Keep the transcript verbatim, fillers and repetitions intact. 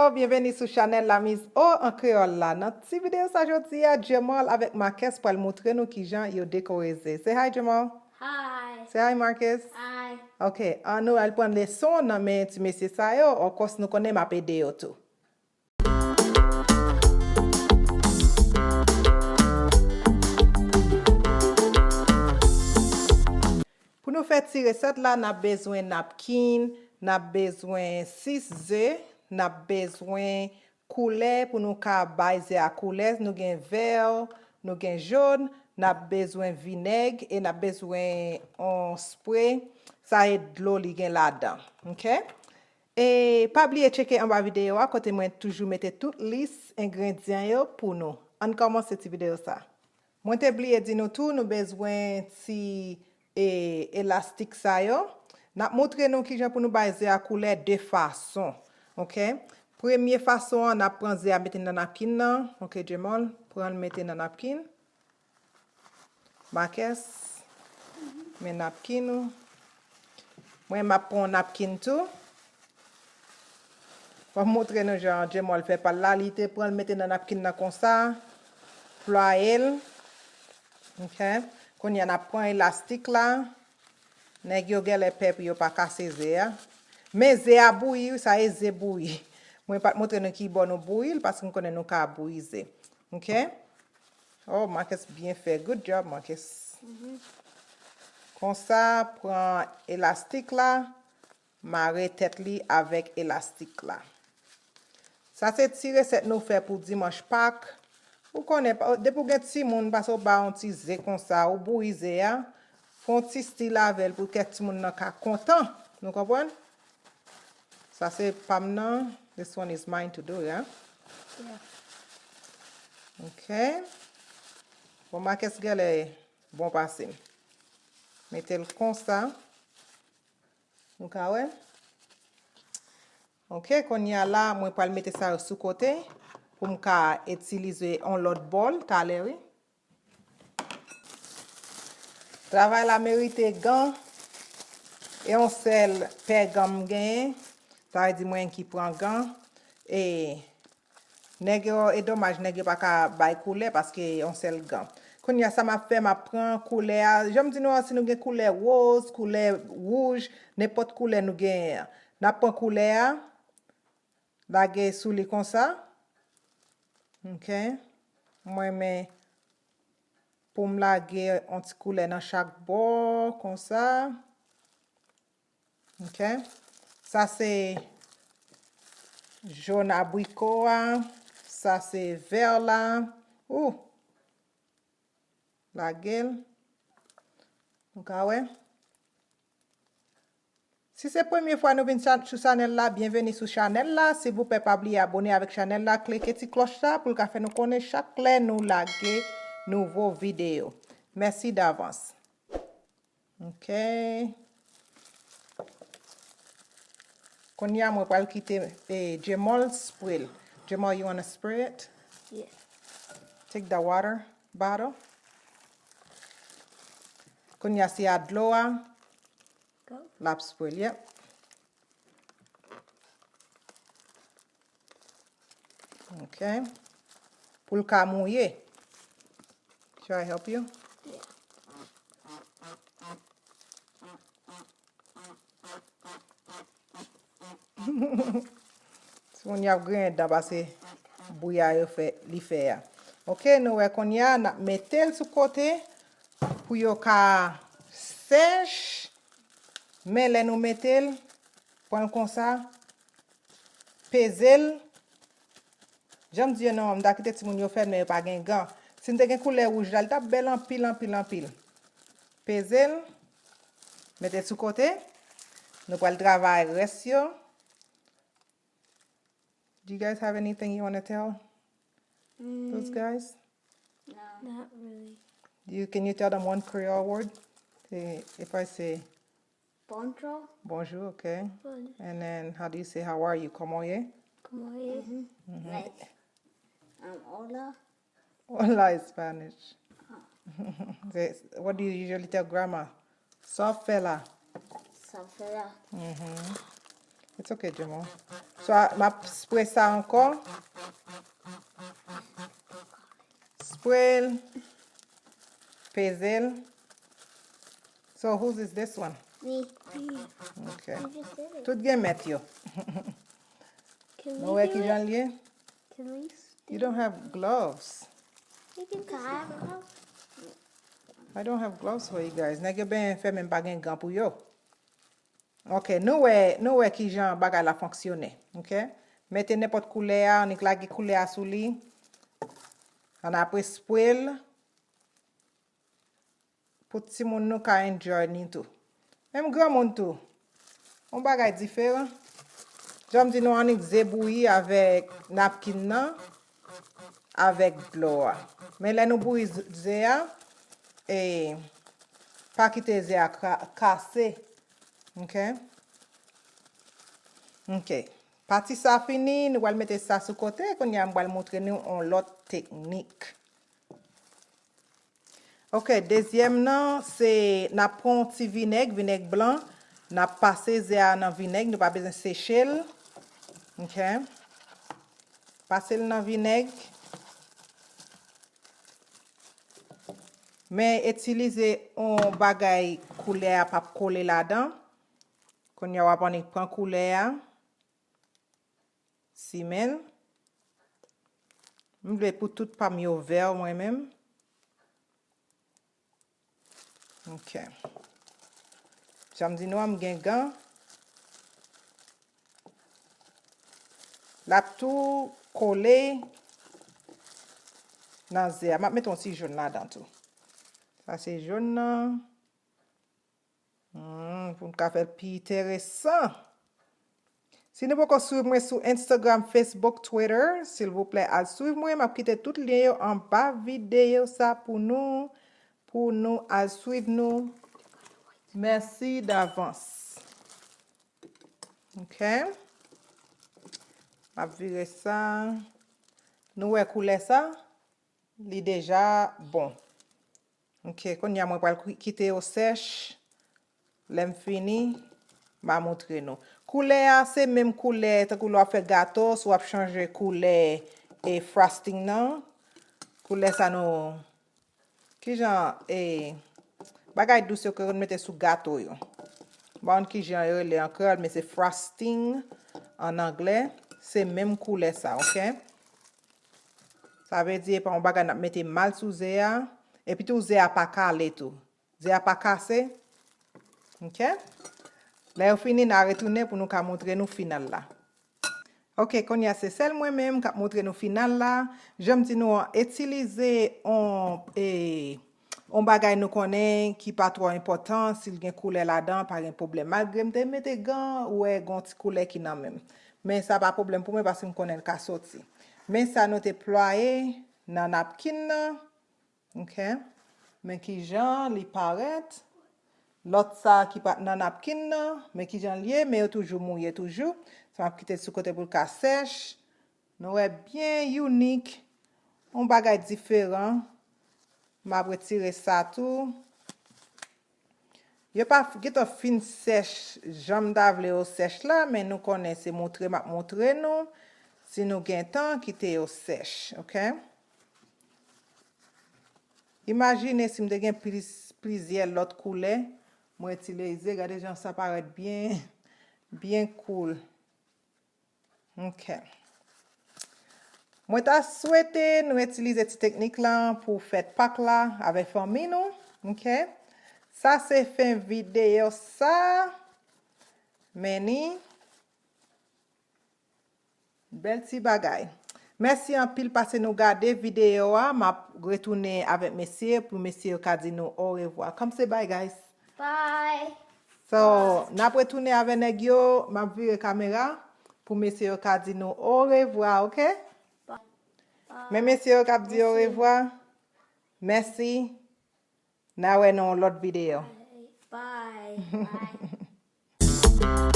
Byenveni sou chanèl La Mise O an kreyòl la. Nan ti videyo sa jodi a, Jamal avèk Marques pral montre nou kijan yo dekore ze. Say hi, Jamal. Hi. Say hi, Marques. Hi. Ok, an nou al pran leson nan men ti mesye sa yo. Of course, nou konnen m ap ede yo tou. Pou nou fè ti resèt la, n ap bezwen napkin, n ap bezwen sis ze, n ap bezwen koulè pou nou ka bay ze a koulè. Nou gen vè, nou gen jòn, n ap bezwen vinèg e n ap bezwen yon spre. Sa e dlo li gen ladan. Ok? E pa bliye tcheke anba videyo a kote mwen toujou mete tout lis engredyan yo pou nou. Ann kòmanse ti videyo sa. Mwen te bliye di nou tou, nou bezwen ti e, elastik sa yo. N ap montre nou kijan pou nou bay ze a koulè de fason. Ok? Premye fason an, n ap pran ze a mete nan napkin nan. Ok, Jamal, pran l mete nan napkin. Marques, men napkin ou. Mwen, m ap pran yon napkin tou. Mwen montre nou jan Jamal fè pa l la. Li te pran l mete nan napkin nan konsa. Plwaye l. Ok. Kounye a n ap pran elastik la. Nèg yo genlè pè pou yo pa kase ze a. Men ze a bouyi, wi, sa e ze bouyi. Mwen pa t montre nou ki bò nou bouyi l, paske m konnen nou ka bouyi ze. Ok? Oh, Marques byen fè. Good job, Marques. Konsa, pran elastik la, mare tèt li avèk elastik la. Sa se ti resèt nou fè pou dimanch Pak. Ou konnen, pa- depi w gen timoun, pase w ba yon ti ze konsa, ou bouyi ze a, fè yon ti stil avè l pou kè timoun nan ka kontan. Nou konprann? Sa se pa m nan. This one is mine to do, yeah? Yeah. Ok. Bon, Marques genlè bon pase m. Mete l konsa. Nou ka wè? Ok, kounye a la, mwen pral mete sa yo sou kote pou m ka itilize yon lòt bòl talè, wi. Travay la merite gan. E yon sèl pè gan m genyen. Sa vle di mwen ki pran gan. E nèg yo, e domaj, nèg yo pa ka bay koulè paske yon sèl gan. Kounye a, sa m ap fè, m ap pran koulè a. Jan m di nou an, si nou gen koulè woz, koulè wouj, nenpòt koulè nou genyen an. N ap pran koulè a, lage sou li konsa. Ok. Mwen, men pou m lage yon ti koulè nan chak bò, konsa. Ok. Sa se jòn abriko a. Sa se vè la. Ou. Lage l. Nou ka wè. Si se premye fwa nou vin cha- sou chanèl la, byenveni sou chanèl la. Silvouplè, pa bliye abone avèk chanèl la, klike ti klòch la pou l ka fè nou konnen chak lè nou lage nouvo videyo. Mèsi davans. Ok. Kounye a, mwen pral kite eh, Jamal spray l. Jamal, you wanna spray it? Yeah. Take the water bottle. Kounye a, se a dlo a. Go. L ap spray l, yep. Ok. Pou l ka mouye. Should I help you? Timoun y ap griyen dan pase bri a yo fè, li fè a. Ok, nou wè kounye a, n ap mete l sou kote pou yo ka sèch. Men lè nou mete l, pran l konsa, peze l. Jan m di yo non, m ta kite timoun yo fè l, men yo pa gen gan. Si m te gen koulè wouj la, li t ap bèl anpil, anpil, anpil. Peze l, mete l sou kote. Nou pral travay rès yo. Do you guys have anything you want to tell those guys? No. Not really. You can you tell them one Creole word? Say, if I say Bonjour. Bonjour, okay. Bonjour. And then how do you say how are you? ¿Cómo ye? ¿Cómo es? Like, um, hola. Hola is Spanish. Say, what do you usually tell grandma? Sòf fè la. Sòf fè la. Mhm. It's okay, Jamo. So, a- m ap spray sa ankò. Spray l. Peze l. So, whose is this one? Me. Okay. You just did it. Tout gen mèt yo. Can Nou we wè do ki it? Jan l ye? Can we? s- You don't have gloves. You can. Can I have a glove? I don't have gloves for you guys. Nèg yo ben fè menm pa gen gan pou yo. Ok, nou wè, nou wè ki jan bagay la fonksyone. Ok? Mete nenpòt koulè a, annik lage koulè a sou li. Ann apre spray l. Pou timoun nou ka enjoy ni tou. Menm granmoun tou. Yon bagay diferan. Jan m di nou annik ze bouyi avèk napkin nan, avèk dlo a. Men lè nou bouyi z- ze a, e, pa kite ze a kra- kase. Ok? Ok. Pati sa fini, nou pral mete sa sou kote. Kounye a, m pral montre nou yon lòt teknik. Ok, dezyèm nan, se n ap pran yon ti vinèg, vinèg blan. N ap pase ze a nan vinèg, nou pa bezwen seche l. Ok. Pase l nan vinèg. Men itilize yon bagay koulè a p ap kole ladan. Kounye a w ap annik pran koulè a. Simen l. M vle pou tout pa m yo vè mwen menm. Ok. Jan m di nou an, m gen gan. L ap tou kole nan ze a. M ap mete yon ti jòn ladan tou. Sa se jòn nan. Hmm, pou n ka fè l pi enteresan. Si nou poko swiv mwen sou Instagram, Facebook, Twitter, silvouplè al swiv mwen. M ap kite tout lyen yo anba videyo sa pou nou, pou nou al swiv nou. Mèsi davans. Ok. M ap vire sa. Nou wè koulè sa? Li deja bon. Ok, kounye a mwen pral kwi- kite yo sèch. Lè m fini, m a montre nou. Koulè a se menm koulè tankou lè w ap fè gato, si w ap chanje koulè e frosting nan. Koulè sa nou, kijan e bagay dous yo ke yo mete sou gato yo. M pa konn kijan yo rele an kreyòl, men se frosting an anglè. Se menm koulè sa, ok? Sa vle di e pa yon bagay n ap mete mal sou ze a. Epi tou ze a pa kale tou. Ze a pa kase. Ok? Lè yo fini, n a retounen pou nou ka montre nou final la. Ok, kounye a se sèl mwen menm k ap montre nou final la. Jan m di nou an, itilize on, e, on bagay nou konnen ki pa twò enpòtan, si l gen koulè ladan, pa gen pwoblèm. Malgre m te mete gan, ou wè gon ti koulè ki nan men m. Men sa pa pwoblèm pou mwen paske m konnen l ka soti. Men sa nou te plwaye nan napkin nan. Ok? Men kijan li parèt. Lòt sa ki pa t nan napkin nan, men kijan l ye, men yo toujou mouye toujou. Sa m ap kite l sou kote pou l ka sèch. Nou wè byen inik. Yon bagay diferan. M ap retire sa tou. Yo pa f- gentan fin sèch jan m ta vle yo sèch la, men nou konnen se montre m ap montre nou. Si nou gen tan, kite yo sèch, ok? Imajine si m te gen plis, plizyè lòt koulè, mwen itilize, gade jan sa parèt byen, byen cool. Ok. Mwen ta swete nou itilize ti teknik lan pou fèt Pak la avèk fanmi nou. Ok. Sa se fen videyo sa. Men ni. Bèl ti bagay. Mèsi anpil paske nou gade videyo a. M ap retounen avèk mesye pou mesye yo ka di nou orevwa. Come say bye, guys. Bye. So, n ap retounen avè nèg yo. M ap vire kamera pou mesye yo ka di nou orevwa, ok? Bye. Men mesye yo k ap di orevwa. Mèsi. N a wè nan yon lòt videyo. Bye. Bye.